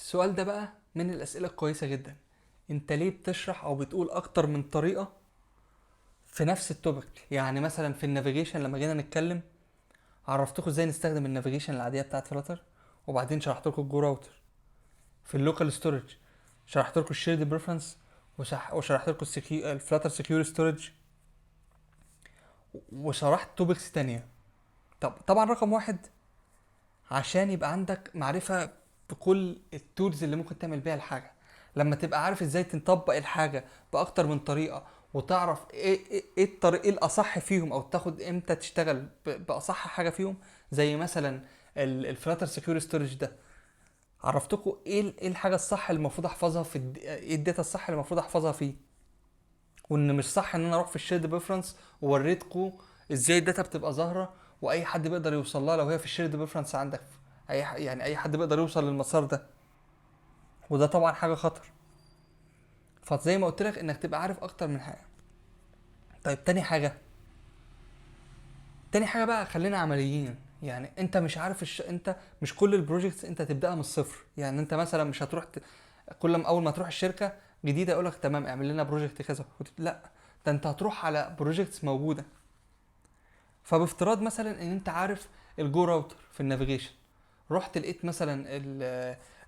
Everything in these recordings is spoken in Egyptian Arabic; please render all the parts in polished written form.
السؤال ده بقى من الاسئلة الكويسة جدا. انت ليه بتشرح او بتقول اكتر من طريقه في نفس ال topic؟ يعني مثلا في ال navigation لما جينا نتكلم عرفتكم ازاي نستخدم ال navigation العادية بتاعت Flutter، وبعدين شرحت لكم ال Go Router. في ال local storage شرحت لكم ال shared preference، وشرحت لكم ال Flutter Secure Storage، وشرحت topics تانية. طب طبعا رقم واحد عشان يبقى عندك معرفة بكل ال tools اللي ممكن تعمل بيها الحاجة. لما تبقى عارف ازاي تطبق الحاجة بأكتر من طريقة، وتعرف ايه الطريق ايه الأصح فيهم، او تاخد امتى تشتغل بأصح حاجة فيهم. زي مثلا ال Flutter Secure Storage ده، عرفتكم ايه الحاجة الصح اللي المفروض احفظها في ايه ال data الصح اللي المفروض احفظها فيه، وان مش صح ان انا اروح في ال shared preference. ووريتكم ازاي ال data بتبقى ظاهرة واي حد بيقدر يوصل لها لو هي في ال shared preference عندك، يعني اي حد بيقدر يوصل للمسار ده، وده طبعا حاجة خطر. فزي ما قلت لك انك تبقى عارف اكتر من حاجة. طيب تاني حاجة بقى خلينا عمليين. يعني انت مش عارف انت مش كل ال projects انت تبداها من الصفر. يعني انت مثلا مش هتروح كل ما اول ما تروح الشركة جديدة يقول لك تمام اعمل لنا project كذا، لا ده انت هتروح على projects موجودة. فبافتراض مثلا ان انت عارف ال Go Router في ال navigation، رحت لقيت مثلا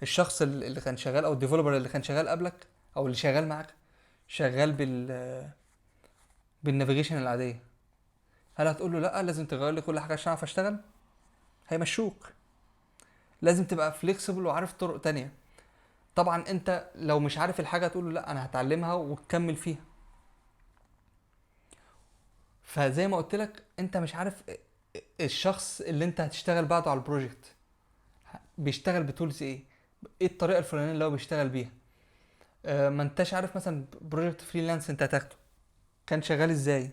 الشخص اللي كان شغال او ال developer اللي كان شغال قبلك او اللي شغال معاك شغال بال navigation العادية، هل هتقول له لا لازم تغير لي كل حاجة عشان اعرف اشتغل؟ هيمشوك. لازم تبقى flexible وعارف طرق تانية. طبعا انت لو مش عارف الحاجة تقول له لا انا هتعلمها وتكمل فيها. فزي ما قلت لك انت مش عارف الشخص اللي انت هتشتغل بعده على ال project بيشتغل ب tools ايه، ايه الطريقة الفلانية اللي هو بيشتغل بيها. ما انتش عارف مثلا project freelance انت هتاخده كان شغال ازاي،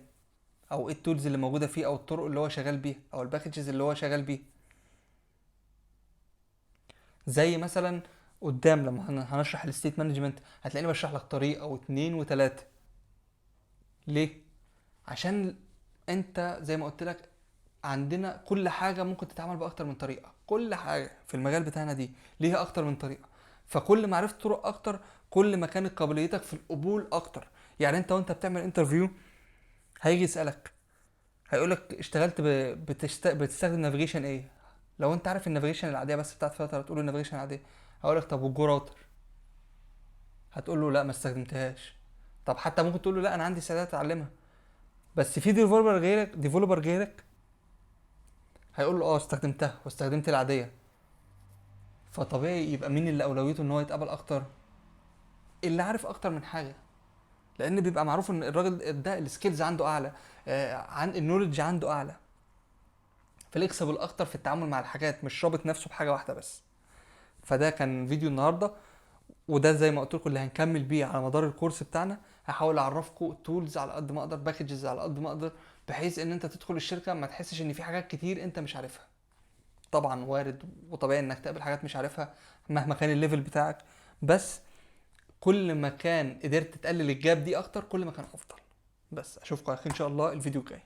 او ايه ال tools اللي موجودة فيه، او الطرق اللي هو شغال بيها، او ال packages اللي هو شغال بيها. زي مثلا قدام لما هنشرح ال state management هتلاقيني بشرح لك طريقه واتنين وتلاتة. ليه؟ عشان انت زي ما قلت لك عندنا كل حاجة ممكن تتعمل باكتر من طريقه، كل حاجة في المجال بتاعنا دي ليها اكتر من طريقه. فكل ما عرفت طرق اكتر كل ما كانت قابليتك في القبول اكتر. يعني انت وانت بتعمل interview هيجي يسالك هيقولك اشتغلت بتستخدم navigation ايه؟ لو انت عارف ال navigation العادية بس بتاعت Flutter هتقول له ال navigation العادية. هقولك طب وال Go Router؟ هتقول له لا ما استخدمتهاش. طب حتى ممكن تقول له لا انا عندي استعداد اتعلمها، بس في developer غيرك هيقول له استخدمتها واستخدمت العادية. فطبيعي يبقى مين اللي اولويته ان هو يتقبل اكتر؟ اللي عارف اكتر من حاجة، لان بيبقى معروف ان الراجل ده ال skills عنده اعلى، عن ال knowledge عنده اعلى، flexible اكتر في التعامل مع الحاجات، مش رابط نفسه بحاجة واحدة بس. فده كان فيديو النهارده، وده زي ما قلت لكم اللي هنكمل بيه على مدار الكورس بتاعنا. هحاول اعرفكم tools على قد ما اقدر، packages على قد ما اقدر، بحيث ان انت تدخل الشركة ما تحسش ان في حاجات كتير انت مش عارفها. طبعا وارد وطبيعي انك تقابل حاجات مش عارفها مهما كان ال level بتاعك، بس كل ما كان قدرت تقلل ال gap دي اكتر كل ما كان افضل. بس اشوفكم على خير ان شاء الله الفيديو الجاي.